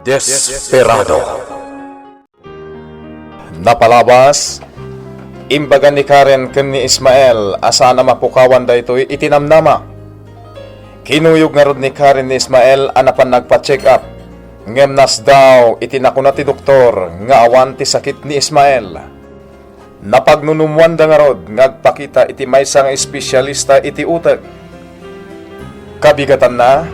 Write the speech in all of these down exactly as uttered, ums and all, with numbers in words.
Desperado. Napalabas, imbaga ni Karen ken ni Ismael a saan a mapukawan daytoy iti namnama. Kinuyog ngarud ni Karen ni Ismael a napan nagpa-check up, ngem nasdaw iti nakuna ti doktor nga awan ti sakit ni Ismael. Napagnunummoanda ngarud nga agpakita iti maysa nga espesyalista iti utek. Kabigatanna,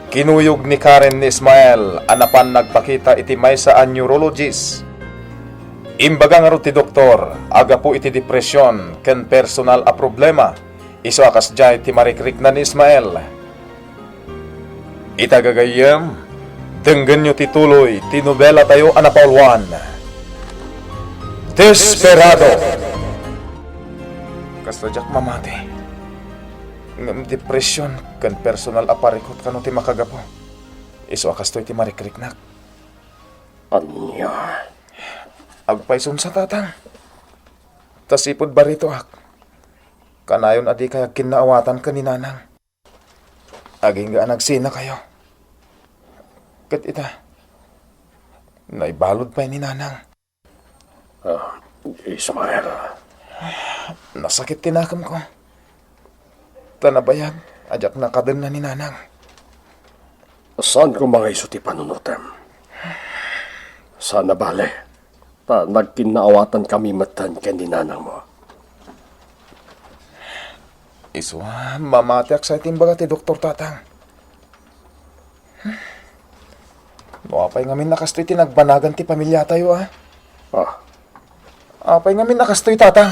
kinuyog ni Karen ni Ismael a napan nagpakita iti maysa a neurologist. Imbaga ngarud ti doktor a gapu iti depresyon ken personal a problema, isu a kasdiay ti marikrikna ni Ismael. Ita gagayyem, denggenyo ti tuloy ti nobelatayo a napauluan, Desperado. Kasta diak mamati. Ngem depresyon ken personal a parikut kano ti makagapu. Isu a kastoy ti marikriknak. Ania? Agpaysunsa, Tatang. Ta sipud baritoak, kanayon a dikay agkinnaawatan ken ni Nanang. Agingga a nagsinakayo. Ket ita, naibalud pay ni Nanang. Ah, Ismael. Nasakit ti nakemko. Ta nabayag a diak nakadenna ni Nanang. Saanko mangayso ti panunotem. Saan a bale, ta nagkinnaawatankami metten ken ni Nanangmo. Isu a mamatiak sa iti imbaga ti doktor, Tatang. No apay ngamin a kastoy ti nagbanagan ti pamiliatayo, a? Ah. Apay ngamin a kastoy, Tatang?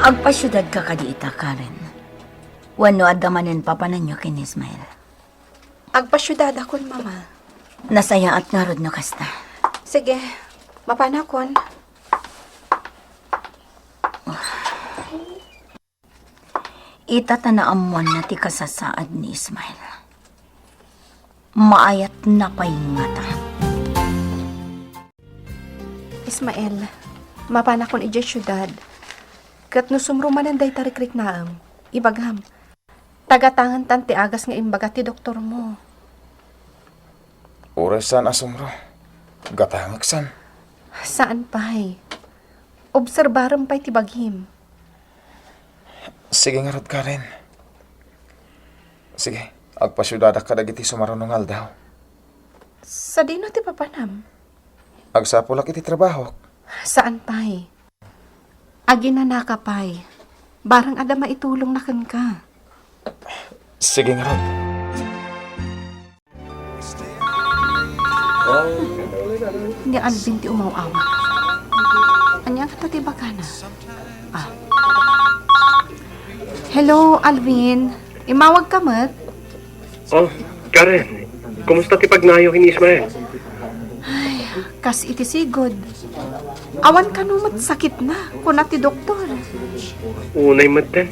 Agpasiudadka kadi ita, Karen? Wenno adda manen papananyo ken Ismael? Agpasiudadakon, Mama. Nasayaat ngarud no kasta. Sige, mapanakon. Ita ta naammoanna ti kasasaad ni Ismael. Maayatna pay ngata. Ismael, mapanakon idiay siudad. Ket no sumro manen dayta rikriknaem, ibagam. Ta gatangentan ti agas nga imbaga ti doktormo. Uray saan a sumro, gatangeksan. Saan pay. Obserbarem pay ti bagim. Sige ngarud, Karen. Sige, agpasiudadak kadagiti sumaruno nga aldaw. Sadino ti papanam? Agsapulak iti trabahok. Saan pay. Aginanaka pay. Barang adda maitulongna kenka. Sige ngarud. Ni Alvin ti umaw-awag. Ania ngata ti ibagana? Ah. Hello, Alvin. Immawagka met? Oh, Karen, kumusta ti pagnayo ken ni Ismael? Ay, kas iti sigud. Awan kano met sakitna, kuna ti doktor. Unay metten.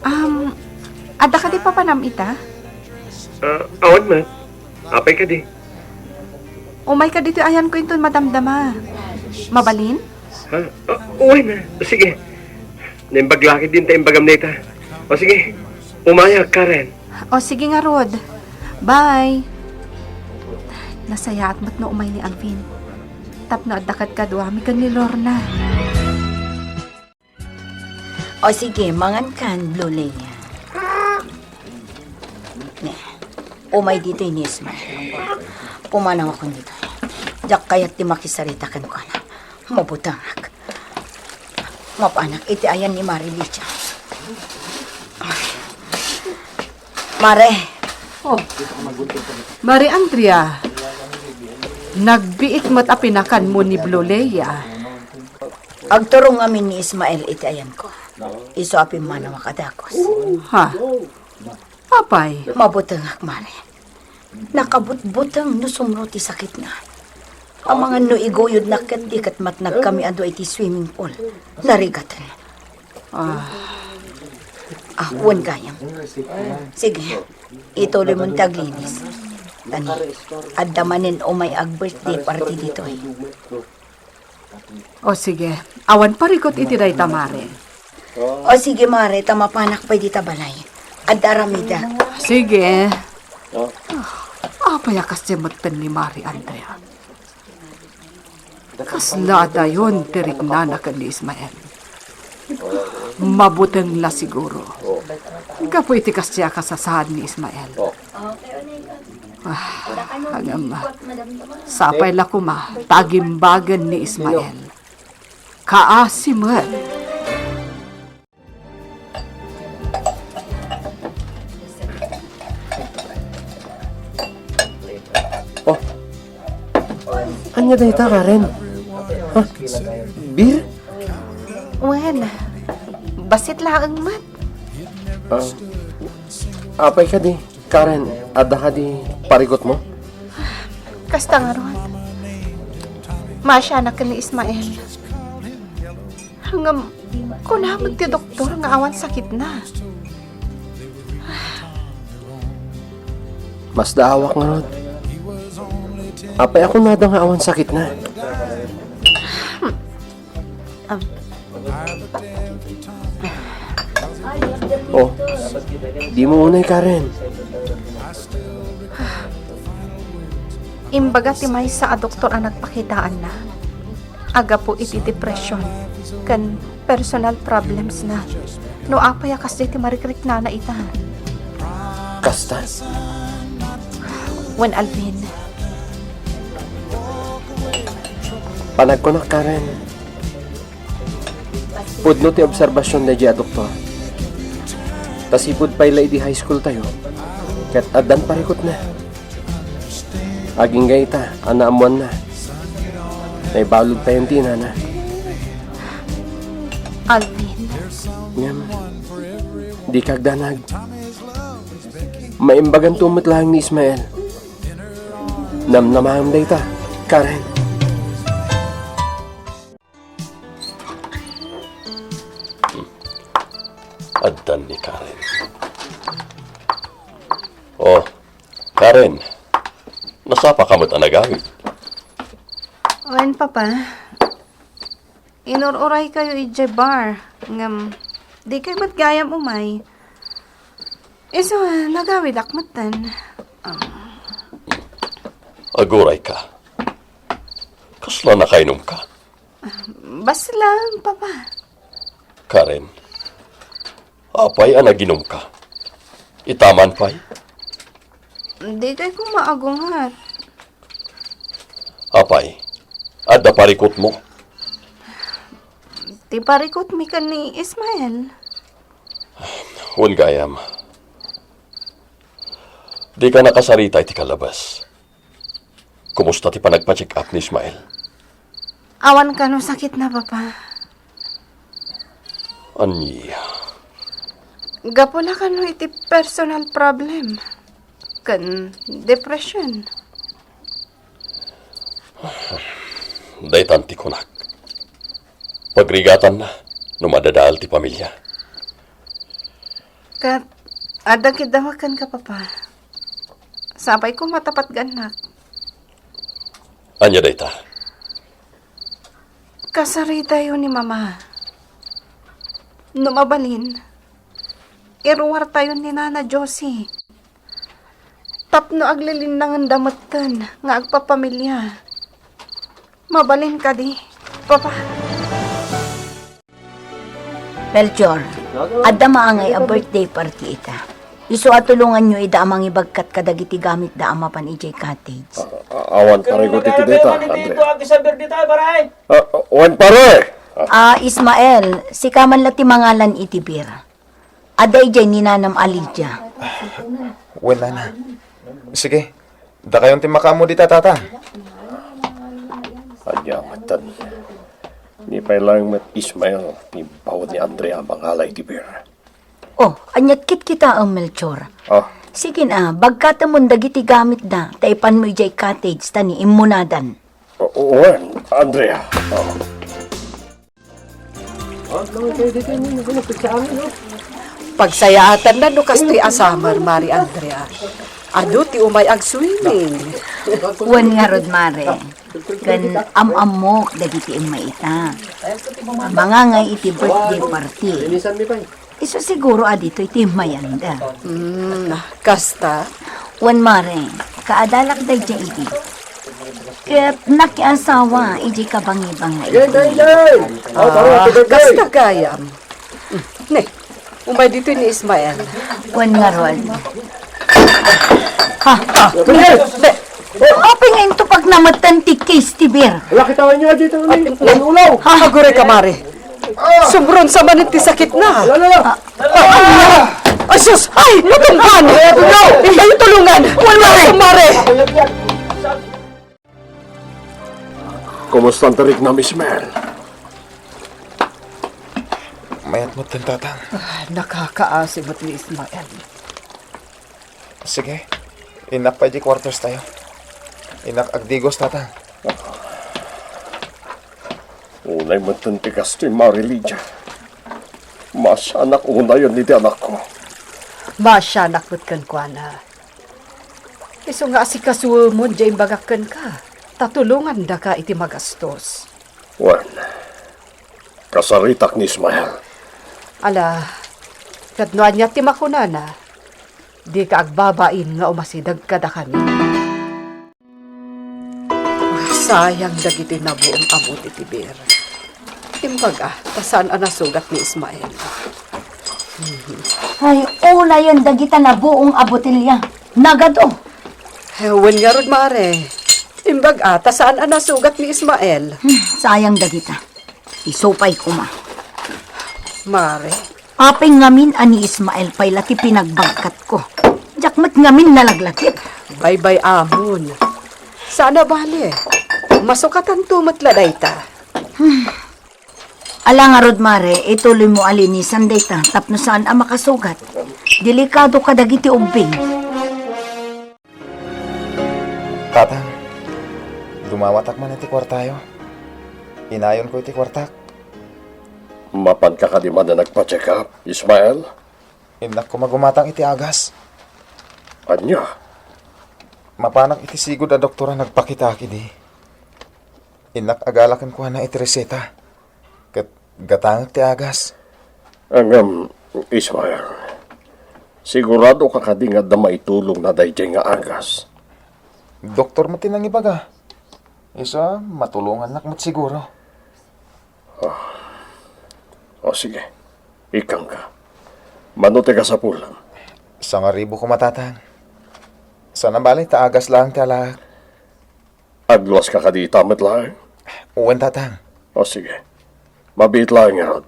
Um, adda kadi papanam ita? Ah, awan met. Apay kadi? Umayka ditoy ayanko inton madamdama. Mabalin? Ha? Ah, uy na. Sige. Naimbag la ketdin ta imbagam dayta. O sige. Umayak, Karen. O sige ngarud. Bye. Nasayaat met no umay ni Alvin. Tapno adda kadkaduami ken ni Lorna. O sige, mangankan, Blue Leia. Ne, umay ditoy ni Ismael. Pumanawakon ditoy. Diak kayat ti makisarita kenkuana. Mabutengak. Mapanak iti ayan ni Mare Lidia. Mare. Oh. Mare Andrea, nagbiit met a pinakanmo ni Blue Leia. Agturong ngamin ni Ismael iti ayanko. Isu a pimmanawak a dakes. Ha? Apay? Mabutengak, Mare. Nakabutbuteng no sumro ti sakitna. Amangan no iguyodna ket di ket matnagkami a dua iti swimming pool. Narigaten. Ah. Ah, wen gayam. Sige, ituloymon ti aglinis. Tani, adda manen umay ag-birthday party ditoy. O sige, awan parigot iti dayta, Mare. O sige, Mare, ta mapanak pay dita balay. Adda aramidek. Sige. Ah, Apay a kasdiay metten ni Mari, Andrea? Kasla adayon ti riknana ken ni Ismael. Mabuteng la siguro. Gapu iti kasdiay a kasasaan ni Ismael. Ah, ngem, sapay la koma ta agimbagen ni Ismael. Kaasi met. Oh. Ania dayta, Karen? Ha? Beer? Wen, bassit laeng met. Ah, apay kadi, Karen, adda kadi parikutmo? Kasta ngarud. Maasianak ken ni Ismael. Ngem, kuna met ti doktor nga awan sakitna. Masdaawak ngarud. Apay a kunada nga awan sakitna? Am. Oh, dimo unay, Karen. Imbaga ti maysa a doktor a nagpakitaanna a gapu iti depression ken personal problemsna. No apay a kasdiay ti marikriknana ita? Kasta? Wen, Alvin. Panagkunak, Karen. Pudno ti obserbasion daydiay a doktor. Ta sipud pay la idi high school tayo, ket addan parikutna. Agingga ita a naammoanna. Naibalud tayon ti inana. Alvin. Ngem, dika agdanag. Maimbaganto met laeng ni Ismael. Namnamaem dayta, Karen. Addan ni Karen. Oh, Karen, nasapa ka met a nagawid? Wen, Papa. Inur-uray kayo idiay bar, ngem di kayo met gayam umay. Isu, nagawidak metten. Ah. Aguray ka. Kasla nakainum ka? Basta lang, Papa. Karen, apay a naginum ka? Itaman pay? Di kay ko maagungat. Apay, adda parikutmo? Ti parikutmi ken ni Ismael. Wen gayam. Di ka nakasarita iti kalabas. Kumusta ti panagpa-check up ni Ismael? Awan kano sakitna, Papa. Ania? Gapu la kano iti personal problem ken depression. Daytan ti kunak. Pagrigatanna no madadael ti pamilia. Ket adda kiddaw kenka, Papa. Sapay koma ta patgannak. Ania dayta? Kasaritayo ni Mama. No mabalin, iruartayo ni Nana Josie. Tapno aglilinnangenda metten nga agpapamilia. Mabalin kadi, Papa? Melchor, adda maangay a birthday party ita. Isu a tulonganyo ida a mangibagkat kadagiti gamitda a mapan idiay cottage. A-, a-, awan parikut iti dayta, Andrea. Ah, wen, pare! Ah, Ismael, sika man la ti mangalan iti beer. Adda idiay ni Nanam a Lydia. Wen, Nana. Sige, dakayon ti makaammo dita, Tata. Ania metten, ni pay laeng met Ismael ti impaw ni Andrea a mangala iti beer. Oh, aniat kitkitaem, Melchor? Ah. Sige na, bagkatemon dagiti gamitda, ta ipanmo idiay cottage, ta ni immunadan. O-, wen, Andrea. Ah. Pagsayaatanna no kastoy a summer, Mari Andrea. Adu ti umay agswimming. Wen ngarud, Mare. Ken am-ammok dagiti immayda. Mangangay iti birthday party. Isu siguro a ditoy ti immayanda. Hmm, kasta? Wen, Mare, kaadalak daydiay idi. Ket nakiasawa idiay kabangibang nga idi. Jay, Jay! O, tara, Ah, happy birthday! Kasta gayam. Ne, umay ditoy ni Ismael. Wen ngarud. Ha? Happy birthday! Ne, apay nga intupagna metten ti case ti beer? Wala, kitaan niyo, dito, Ay, ni, ni ulaw. Ha? Aguray ka, Mare. Subron sa manen ti sakitna. Wala, wala. Ah, ay, ay, sus! Ay, natumban! Ay, ay, ay. Intayo tulungan! Wen, Mare! Mare! Kumusta ti riknam, Ismael? Mayat metten, Tatang. Ah, nakakaasi met ni Ismael. Sige, innak pay di quarters tayo. Innak agdigos, Tatang. Unay metten ti kastoy, Mare Lydia. Maasianak unayen iti anakko. Maasianak met kenkuana. Isu nga asikasuemon diay imbagak kenka, ta tulongandaka iti magastos. Wen, kasaritak ni Ismael. Ala, ket no ania ti makunana, dika agbabain nga umasideg kadakami. Sayang dagiti nabuong a buti ti beer. Imbaga, ta saan a nasugat ni Ismael. Ay, unayen dagita nabuong a botelya. Nagadu. Eh, wen ngarud, Mare. Imbaga, ta saan a nasugat ni Ismael. Hmm, sayang dagita. Isu pay koma. Mare. Apay ngamin a ni Ismael pay la ti pinagbagkatko. Diak met ngamin nalaglagip. Baybay-amon. Saan a bale. Masukatanto met la dayta. Hmm. Ala ngarud, Mare, ituloymo a linisan dayta tapno saan a makasugat. Delikado kadagiti ubbing. Tatang, dumawatak man iti kuartayo. Inayonko iti kuartak. Mapanka kadi manen agpa-check up, Ismael? Innak koma gumatang iti agas. Ania? Mapanak iti sigud a doktor a nagpakitaak idi. Innak agala kenkuana iti reseta. Ket gatangek ti agas. Ngem, Ismael, siguradoka kadi nga adda maitulongna daydiay nga agas? Doktor met ti nangibaga. Isu a, matulongannak met siguro. O, sige. Ikkangka. Mano ti kasapulam? Sangaribu koma, Tatang. Saan a bale ta agas laeng ti alaek. Agluaska kadi ita met laeng? Wen, Tatang. O, sige. Mabiit laeng ngarud.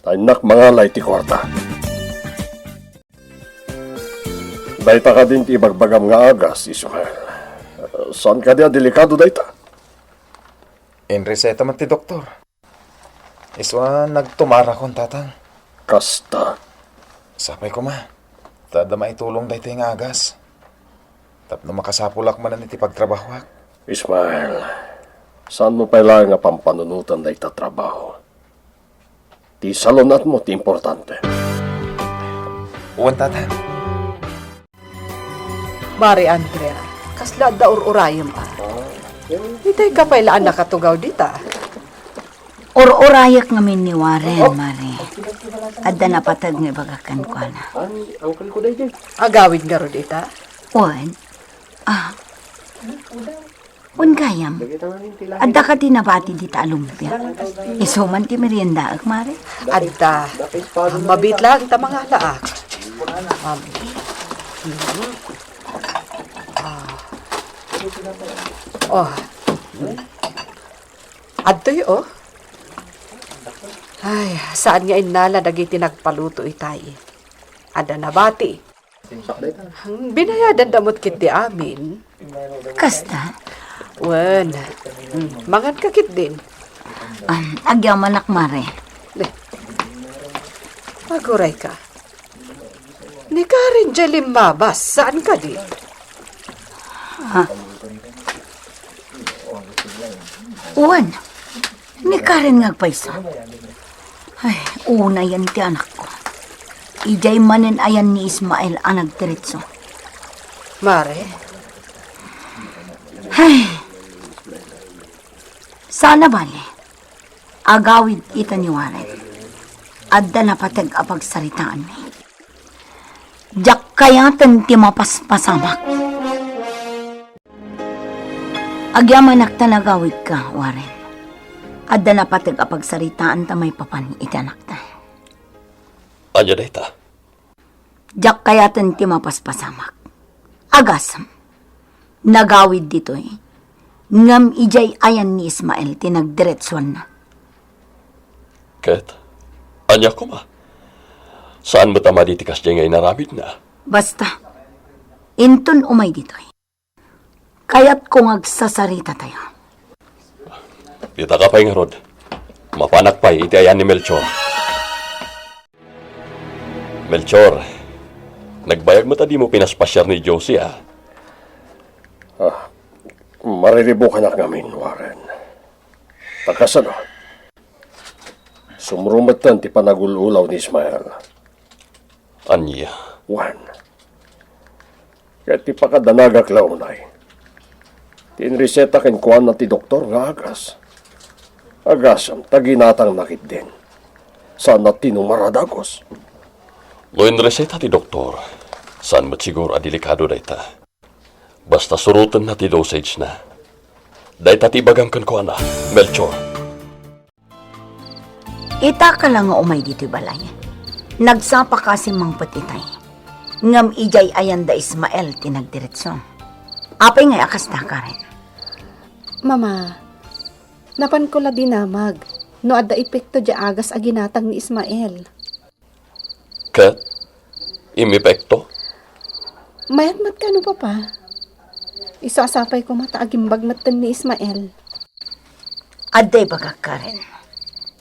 Ta innak mangala iti kuarta. Dayta kadin ti ibagbagam nga agas, Ismael. Saan kadi a delikado dayta? Inreseta met ti doktor. Isu a nagtumarakon, Tatang. Kasta. Sapay koma, ta adda maitulong daytoy nga agas. Tapno makasapulak manen iti pagtrabahoak. Ismael, saanmo pay laeng a pampanunotan dayta trabaho. Ti salun-atmo ti importante. Wen, Tatang. Mare Andrea, kasla adda ur-urayem a? Itay ka pay la a nakatugaw dita. Ur-urayek ngamin ni Warren, Mare. Adda napateg nga ibagak kenkuana. Agawid ngarud ita? Wen. Ah. Wen gayam. Adda kadi nabati dita a lumpia? Isu man ti meriendaek, Mare? Adda. Mabiit laeng ta mangalaak. Um, mhm. Ah. Oh. Adtoy, oh. Ay, saan nga innala dagiti nagpaluto itay. Adda nabati. Binayadanda met ketdi amin. Kasta? Wen. Mm, mangan ka ketdin. Um, agyamanak, Mare. Ne. Aguray ka. Ni Karen diay limmabas, saan kadi? Ah. Wen. Ni Karen nga agpayso. Ay, unayen ti anakko. Idiay manen ayan ni Ismael a nagdiretso. Mare? Ay. Saan a bale. Agawid ita ni Warren. Adda napateg a pagsaritaanmi. Diak kayaten ti mapaspasamak. Agyamanak ta nagawidka, Warren. Adda napateg a pagsaritaan ta maipapan iti anakta. Ania dayta? Diak kayaten ti mapaspasamak. Agasem, nagawid ditoy, ngem idiay ayan ni Ismael ti nagdiretsuanna. Ket, ania koma? Saan met a madi ti kasdiay nga inaramidna? Basta, inton umay ditoy, kayatko nga agsasaritatayo. Ditaka pay ngarud. Mapanak pay iti ayan ni Melchor. Melchor, nagbayag met a dimo pinaspasiar ni Josie, a? Ah, mariribukanak ngamin, Warren. Ta kasano? Sumrumeten ti panagul-ulaw ni Ismael. Ania? Wen, ket ti pakadanagak la unay, ti inreseta kenkuana ti doktor nga agas. Agasem ta ginatangna ketdin. Saanna ti numar a dagus. No inreseta ti doktor, saan met siguro a delikado dayta. Basta surotenna ti dosage-na. Dayta ti ibagam kenkuana, Melchor. Itaka la nga umay ditoy balay. Nagsapaka a simmangpet itay. Ngem idiay ayan da Ismael ti nagdiretso. Apay ngay a kasta, Karen? Mama, napanko la dinamag no adda epekto diay agas a ginatang ni Ismael. Ket, imepekto? Mayat met kano, Papa. Isu a sapay koma ta agimbag metten ni Ismael. Adda ibagak, Karen.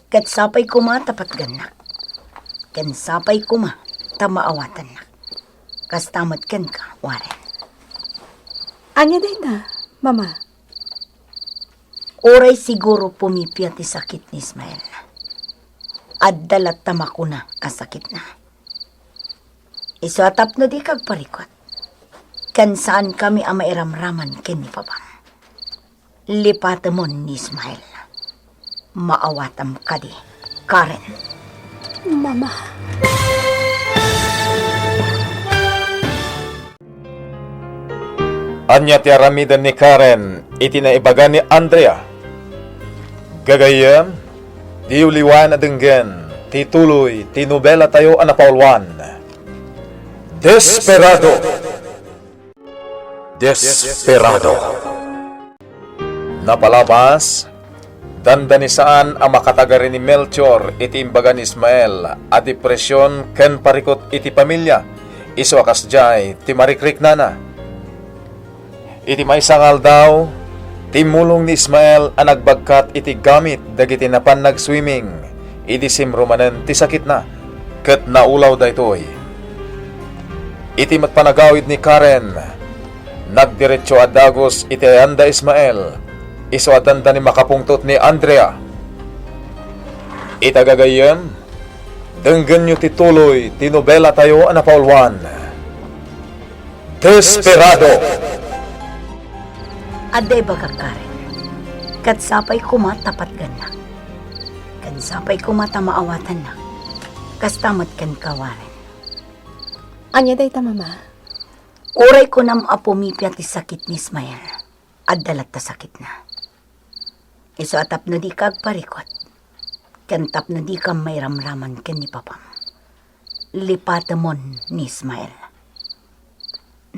Ket sapay koma ta patgennak. Ken sapay koma ta maawatannak. Kasta met kenka, Warren. Ania dayta, Mama? Uray siguro pumipia ti sakit ni Ismael. Adda latta makuna a sakitna. Isu a tapno dika agparikut, ken saankami a mairamraman ken ni Papam. Lipatemon ni Ismael. Maawatam kadi, Karen. Mama. Ania ti aramiden ni Karen iti naibaga ni Andrea? Gagayyem, diyo liwayan a denggen ti tuloy ti nobelatayo a napauluan, Desperado. Desperado. Napalabas, dandanisaan a makatagari ni Melchor iti imbaga ni Ismael a depresion ken parikut iti pamilia, isu a kasdiay ti marikriknana. Iti maysa nga aldaw, timmulong ni Ismael a nagbagkat iti gamit dagiti napan nagswimming idi simrumanen ti sakitna, ket naulaw daytoy. Iti met panagawid ni Karen, nagdiretso a dagus iti ayanda Ismael, isu a dandani makapungtot ni Andrea. Ita gagayyem, denggenyo ti tuloy ti nobelatayo a napauluan, Desperado. Adda ibagak, Karen. Ket sapay koma ta patgennak. Ken sapay koma ta maawatannak. Kasta met kenka, Warren. Ania dayta, Mama? Uray kunam a pumipia ti sakit ni Ismael, adda latta sakitna. Isu a tapno dika agparikut, ken tapno dika mairamraman ken ni Papam, lipatemon ni Ismael.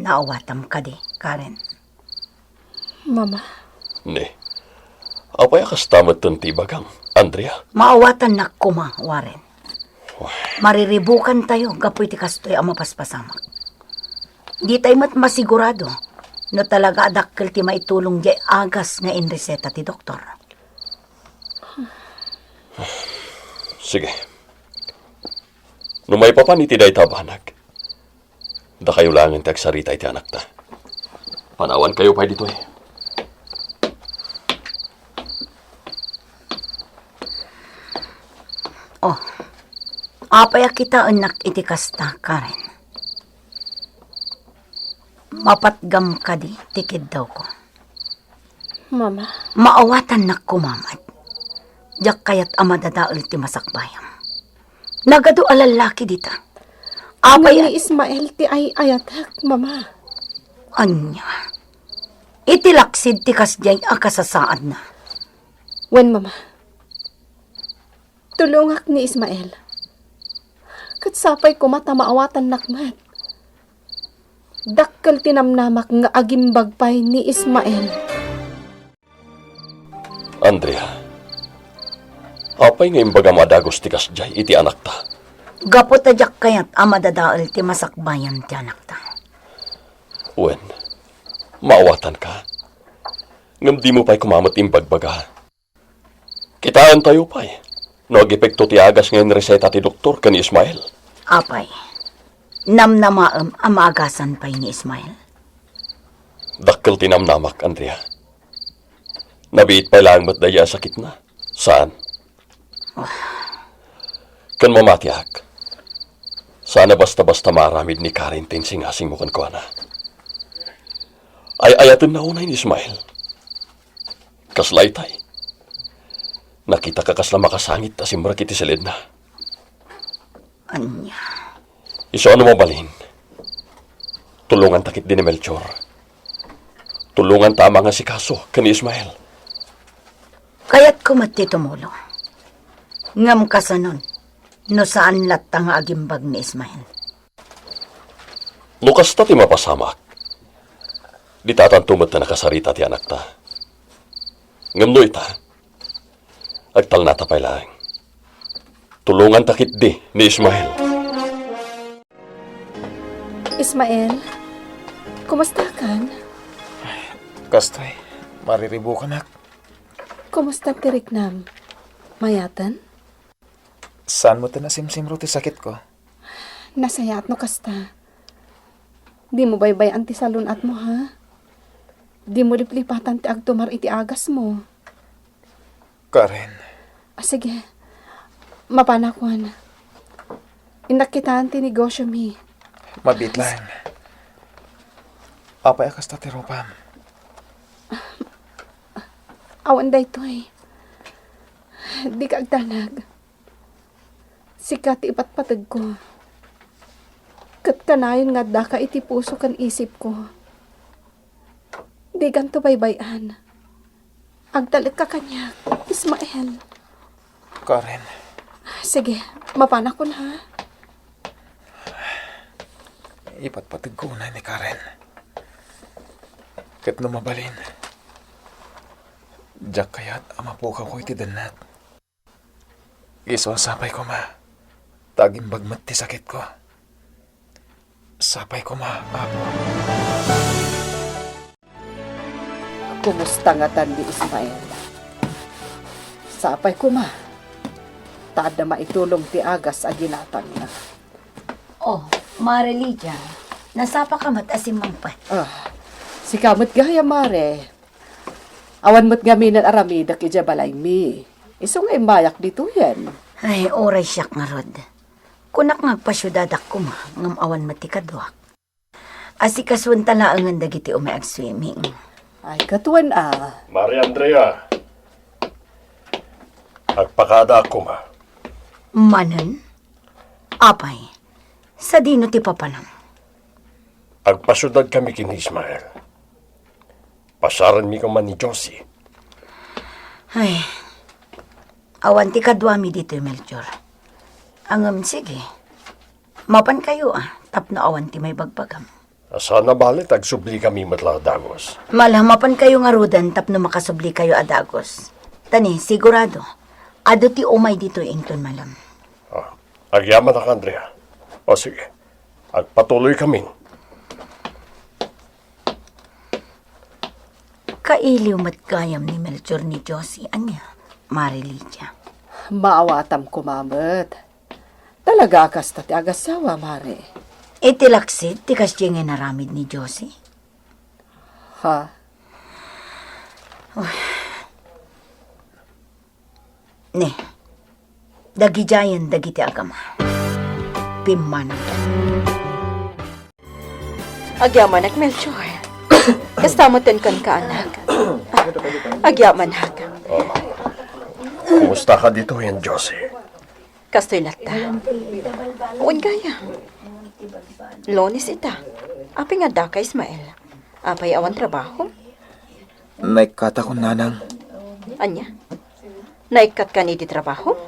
Naawatam kadi, Karen? Mama. Ne, apay a kasta metten ti ibagam, Andrea? Maawatannak koma, Warren. Mariribukantayo gapu iti kastoy a mapaspasamak. Ditay met masigurado no talaga a dakkel ti maitulong diay agas nga inreseta ti doktor. Sige. No maipapan iti dayta a banag, dakayo laengen ti agsarita iti anakta. Panawankayo pay ditoy. Oh, apay a kitaennak iti kasta, Karen? Mapatgam kadi ti kiddawko? Mama. Maawatannak koma met. Diak kayat a madadael ti masakbayam. Nagadu a lallaki dita. Apay a- Ni Ismael ti ay-ayatek, Mama. Ania? Iti laksid ti kasdiay a kasasaadna. Wen, Mama. Tulongak ni Ismael. Ket sapay koma ta maawatannak met. Dakkel ti namnamak nga agimbag pay ni Ismael. Andrea, apay nga imbagam a dagus ti kasdiay iti anakta? Gapu ta diak kayat a madadael ti masakbayan ti anakta. Wen, maawatanka. Ngem dimo pay koma met imbagbaga. Kitaentayo pay no agepekto ti agas nga inreseta ti doktor ken ni Ismael. Apay, namnamaem a maagasan pay ni Ismael? Dakkel ti namnamak, Andrea. Nabiit pay laeng met daydiay a sakitna. Saan? Ken mamatiak, saan a basta-basta maaramid ni Karen ti insingasingmo kenkuana. Ay-ayatenna unay ni Ismael. Kasla itay. Nakitaka kasla makasangit a simrek iti siledna. Ania? Isu a no mabalin, tulonganta ketdi ni Melchor. Tulonganta a mangasikaso ken ni Ismael. Kayatko met ti tumulong. Ngem kasanon, no saan latta nga agimbag ni Ismael? No kasta ti mapasamak, di tatanto met a nakasarita ti anakta. Ngem no ita, agtalnata pay laeng. Tulonganta ketdi ni Ismael. Ismael, kumustakan? Kastoy, mariribukanak. Kumusta ti riknam? Mayaten? Saan mo ti nasimsimro ti sakitko? Nasayaat no kasta. Dimo baybay-an ti salun-atmo, ha? Dimo liplipatan ti agtumar iti agasmo. Karen. Ah, sige. Mapanakon. Innak kitaen ti negosyo mi. Mabiit laeng. Apay a kasta ti rupam? Awan daytoy. Dika agdanag. Sika ti ipatpategko. Ket kanayon nga addaka iti puso ken isipko. Dikanto baybay-an. Agtalekka kaniak, Ismael. Karen. Sige, mapanakon ha. Ipatpategko unay ni Karen. Ket no mabalin, diak kayat a mapukawko iti dennak. Isu a sapay koma, ta agimbag met ti sakitko. Sapay koma, Apo. Kumusta ngatan ni Ismael? Sapay koma, ta adda maitulong ti agas a ginatangna. Oh, Mare Lydia, nasapaka met a simmangpet. Ah, sika met gayam, Mare. Awan met ngamin aramidek idiay balaymi. Isu nga immayak ditoyen. Ay, uray siak ngarud. Kunak nga agpasiudadak koma, ngem awan met ti kaduak. Asikasuenta laengen dagiti umay agswimming. Ay, ket wen a. Mare Andrea, agpakadaak koma. Manen? Apay, sadino ti papanam? Agpasiudadkami ken ni Ismael. Pasarenmi koma ni Josie. Ay, awan ti kaduami ditoy, Melchor. Ngem, sige. Mapankayo a, tapno awan ti maibagbagam. Saan a bale ta agsublikami met la a dagus. Mala, mapankayo ngaruden tapno makasublikayo a dagus. Ta ni, sigurado, adu ti umay ditoy inton malem. Ah, agyamanak, Andrea. O sige, agpatuloykamin. Kailiw met gayam ni Melchor ni Josie, ania, Mare Lydia? Maawatam koma met. Talaga a kasta ti agasawa, Mare? Iti laksid ti kasdiay nga inaramid ni Josie? Ha? Uy. Ne, dagidiayen dagiti agama. Pimmanaw. Agyamanak, Melchor. Kasta met ti kankaanak. Agyamanak. Kumusta ka ditoyen, Josie? Kastoy latta. Wen gayam. Lunes ita. Apay nga addaka, Ismael? Apay awan trabaho? Naikkatakon, Nanang. Ania? Naikkatka iti trabaho?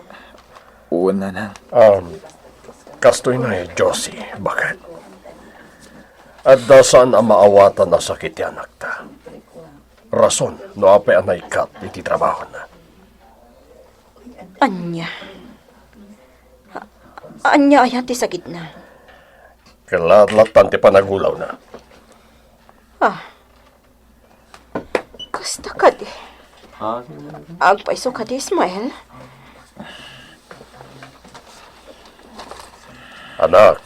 Wen, Nanang. Um, kastoy na, Josie, baket. Adda saan a maawatan a sakit ti anakta. Rason no apay a naikkat iti trabahona. Ania? A-, ania aya ti sakitna? Ket lattan ti panagulawna. Ah. Kasta kadi. Agpayso kadi, Ismael? Anak,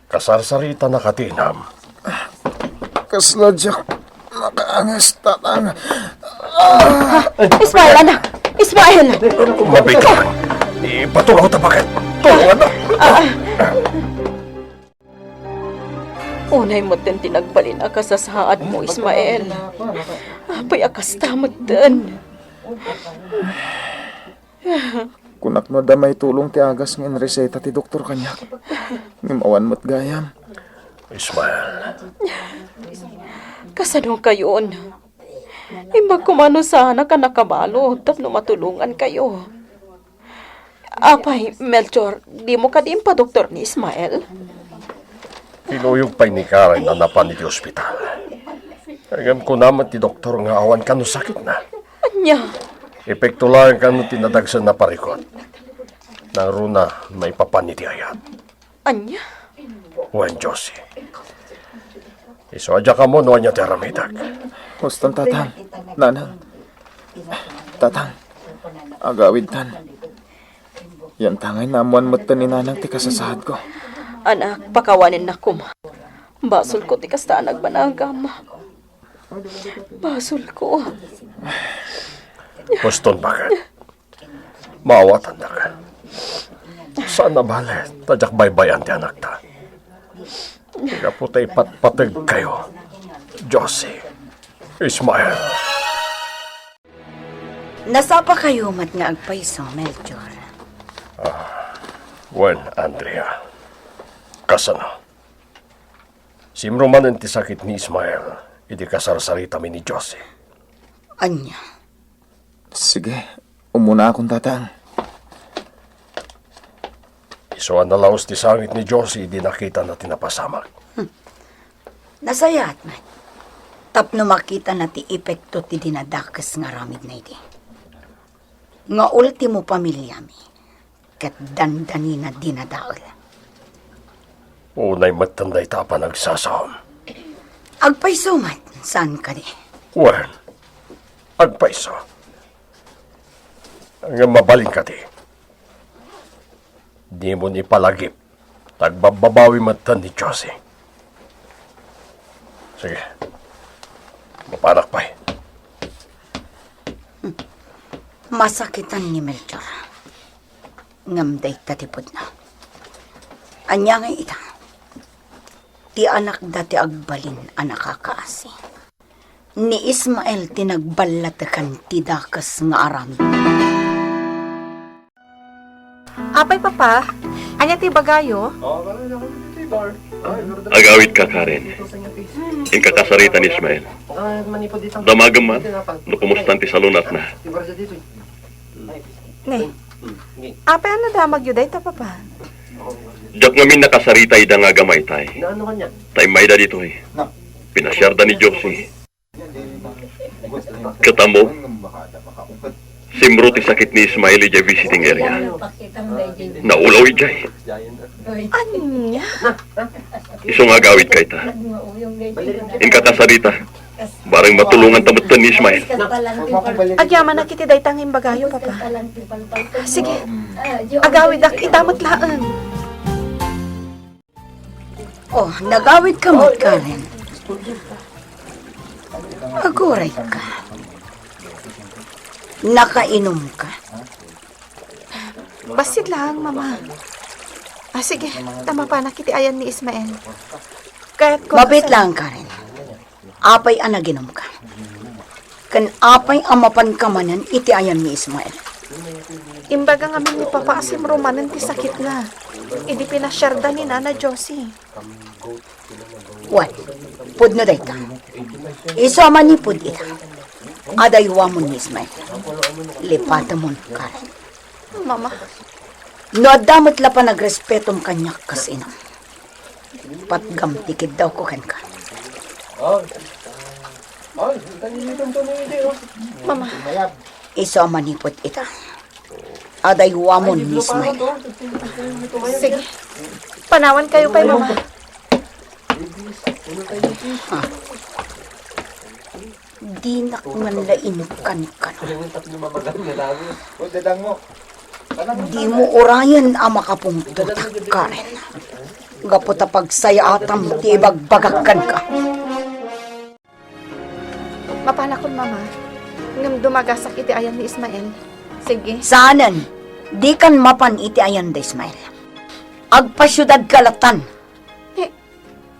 kasarsaritanaka ti inam. Kasla diak nakaangas, Tatang. Ismael, anak! Ismael! Mabiit ka. Ipatulawta, baket. Tulungan na. Unay metten ti nagbalin a kasasaadmo, Ismael. Apay a kasta metten? Kunak no adda maitulong ti agas nga inreseta ti doktor kaniak. Ngem awan met gayam. Ismael. Kasano kayon? Imbag koma no saanak a nakabalo tapno matulongankayo. Apay, Melchor, dimo kadi impadoktor ni Ismael? Kinuyog pay ni Karen a napan iti ospital. Ngem kuna met ti doktor nga awan kano sakitna. Ania? Epekto laeng kano ti nadagsen a parikut. Nangruna, maipapan iti ayat. Ania? Wen, Josie. Isu a diak ammo no ania ti aramidek. Huston, Tatang. Nanang. Tatang. Agawidtan. Yantangay naammoan metten ni Nanang ti kasasaadko. Anak, pakawanennak koma. Basolko ti kasta a nagbanagam. Basolko. Huston, baket. Maawatandaka. Saan a bale, ta diak baybay-an ti anakta. Gapu ta ipatpategkayo, Josie, Ismael. Nasapakayo met nga agpayso, Melchor. Ah, wen, Andrea. Kasano? Simro manen ti sakit ni Ismael idi kasarsaritami ni Josie. Ania? Sige, umunaakon, Tatang. Isu a nalaus ti sangit ni Josie idi nakitana ti napasamak. Hmm. Nasayaat met. Tapno makitana ti epekto ti dinadakes nga aramidna idi. Nga ultimo pamiliami. Ket dandanina dinadael. Unay metten dayta a panagsasaom. Agpayso met, saan kadi? Wen, agpayso. Ngem mabalin kadi. Dimon ipalagip. Agbabbabawi metten ni Josie. Sige. Mapanak pay. Masakitan ni Melchor. Ngem dayta ti pudno. Ania ngay ita? Ti anakda ti agbalin a nakakaasi. Ni Ismael ti nagballatekan ti dakes nga aramid. Apay, Papa? Ania ti ibagayo? Agawidka, Karen. Inka kasarita ni Ismael. Damagem man no kumustan ti salunatna. Ne, apay a nadamagyo dayta, Papa? Diak ngamin nakasarita ida nga agamaytay. Ta immayda ditoy, pinasiarda ni Josie. Ket ammom, simro ti sakit ni Ismael idiay visiting area. Naulaw idiay. Ania? Isu nga agawidka ita. Inka kasarita. Bareng matulonganta metten ni Ismael. Agyamanak iti dayta nga imbagayo, Papa. Sige, agawidak ita met laeng. Oh, nagawidka met, Karen. Agurayka. Nakainumka. Bassit laeng, Mama. Ah, sige, ta mapanak iti ayan ni Ismael. Kayatko. Mabiit laeng, Karen. Apay a naginumka? Ken apay a mapanka manen iti ayan ni Ismael? Imbaga ngamin ni Papa a simro manen ti sakitna idi pinasiarda ni Nana Josie. Wen, pudno dayta. Isu a manipud ita, adaywamon ni Ismael. Lipatemon, Karen. Mama. No adda met la panagrespetom kaniak kas inam, patgam ti kiddawko kenka. Mama. Isu a manipud ita, adaywamon ni Ismael. Sige. Panawankayo pay, Mama. Dinak man la inkankano. Dimo urayen a makapungtotak, Karen. Gapu ta pagsayaatam ti ibagbagak kenka. Mapanakon, Mama. Ngem dumagasak iti ayan ni Ismael. Sige. Saanen, dikan mapan iti ayan da Ismael. Agpasiudadka latan. Eh,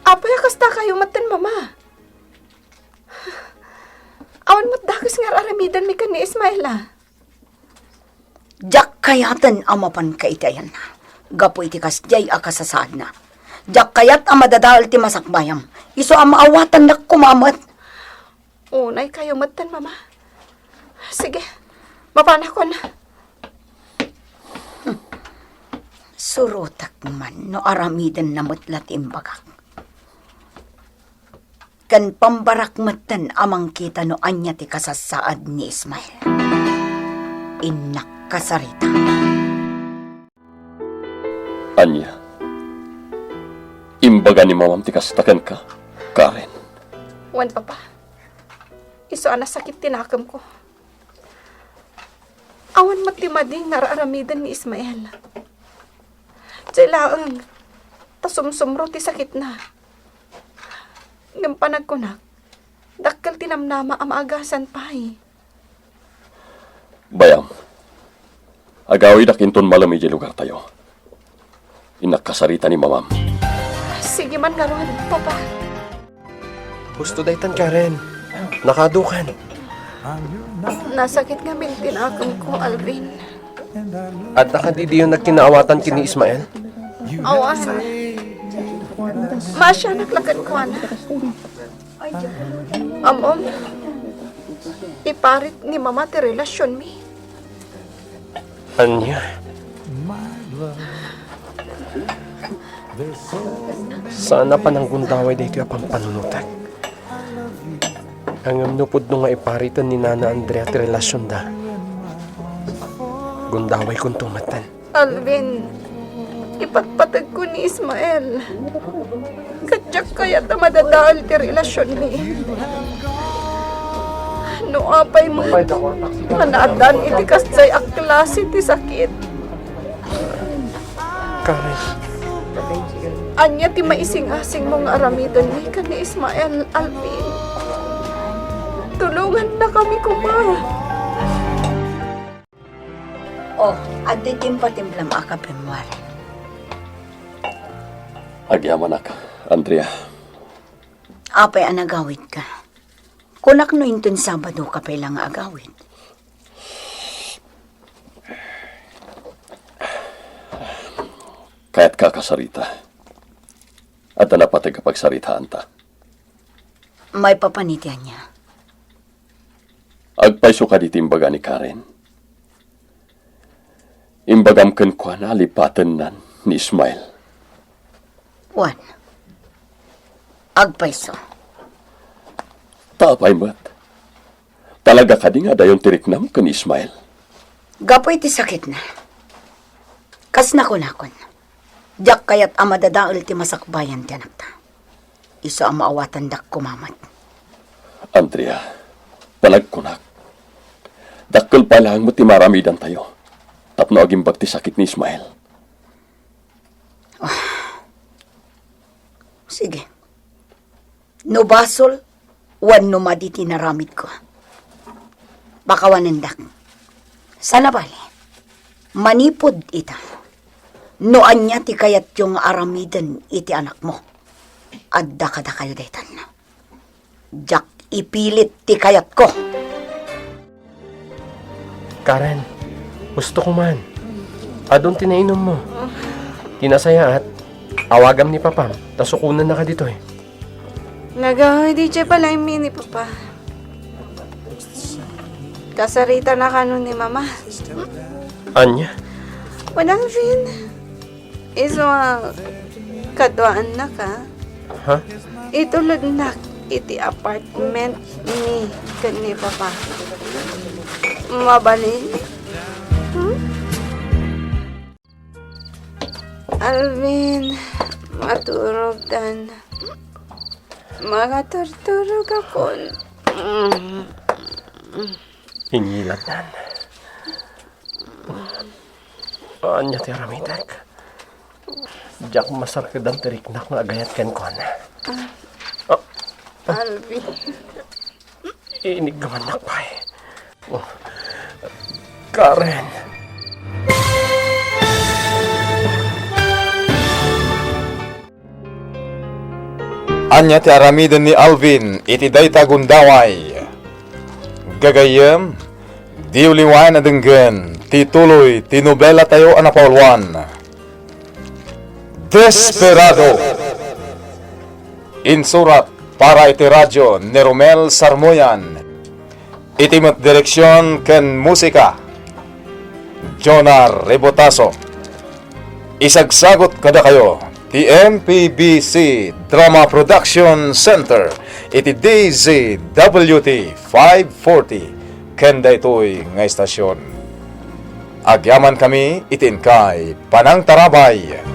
apay a kasta kayo metten, Mama? Awan met dakes nga ar-aramidenmi ken ni Ismael, a. Diak kayaten a mapanka iti ayanna, gapu iti kasdiay a kasasaadna. Diak kayat a madadael ti masakbayam, isu a maawatandak koma met. Unay kayo metten, Mama. Sige, mapanakon. Surotek man no aramidenna met la ti imbagak. Ken pambarak metten a mangkita no ania ti kasassaad ni Ismael. Innak kasarita. Ania? Imbaga ni mamam ti kasta kenka, Karen? Wen, Papa. Isu a nasakit ti nakemko. Awan met ti madi nga ar-aramiden ni Ismael. Diay laeng, ta sumsumro ti sakitna. Ngem panagkunak, dakkel ti namnama a maagasan pay. Bayam, agawidak inton malem idiay lugartayo. Innak kasarita ni mamam. Sige man ngarud, Papa. Husto daytan, Karen. Nakadukan. Nasakit ngamin ti nakemko, Alvin. Adda kadi diyo nagkinaawatan ken ni Ismael? Awan. Maasianak la kenkuana. Ammom, iparit ni Mama ti relasionmi. Ania? Saan a pananggundaway daytoy a pampanunotek. Ngem no pudno nga ipariten ni Nana Andrea ti relasionda, gundawaykonto metten. Alvin, ipatpategko ni Ismael. Ket diak kayat a madadael ti relasionmi. No apay met nga naaddan iti kasdiay a klase ti sakit. Karen. Ania ti maisingasingmo nga aramidenmi ken ni Ismael, Alvin? Tulongannakami koma. Oh, adda ti impatimplam a kapem, Warren. Agyamanak, Andrea. Apay a nagawidka? Kunak no inton Sabado ka pay la nga agawid. Kayatka a kasarita. Adda napateg a pagsaritaanta. Maipapan iti ania? Agpayso kadi ti imbaga ni Karen? Imbagam kenkuana a lipatennan ni Ismael. Wen. Agpayso. Ta apay met? Talaga kadi nga adayon ti riknam ken ni Ismael? Gapu iti sakitna. Kas nakunakon, diak kayat a madadael ti masakbayan ti anakta. Isu a maawatandak koma met. Andrea, panagkunak, dakkel pay laeng met ti maaramidantayo tapno agimbag ti sakit ni Ismael. Ah. Sige. No basol, wenno madi ti inaramidko, pakawanendak. Sana bale, manipud ita, no ania ti kayatyo nga aramiden iti anakmo, adda kadakayo daytan. Diak ipilit ti kayatko. Karen, husto ko man. Adun ti nainommo. Ti nasayaat, awagam ni papam, ta sukonennaka ditoy. Nagahoy di jay balay mi ni Papa. Kasarita na kano ni Mama. Ania? Wen, Alvin. Isu a kaduaannak, a. Ha? Itulodnak iti apartment mi ken ni Papa. Mabalin? Hmm? Alvin, maturogtan. Makaturturogakon. Ingilatnan. Ania ti aramidek? Diak masarkedan ti riknak nga agayat kenkuana. Ah. Alvin. Iniggamannak pay. Oh. Karen. Ania ti aramiden ni Alvin iti dayta gundaway? Gagayyem, diyo liwayan a denggen ti tuloy ti nobelatayo a napauluan, Desperado. Insurat para iti radio ni Romel Sarmoyan. Iti met direksion ken musika, Jonah Rebotaso. Isagsagut kadakayo ti M P B C Drama Production Center iti D Z W T five forty ken daytoy nga estasion. Agyamankami iti inkay panangtarabay.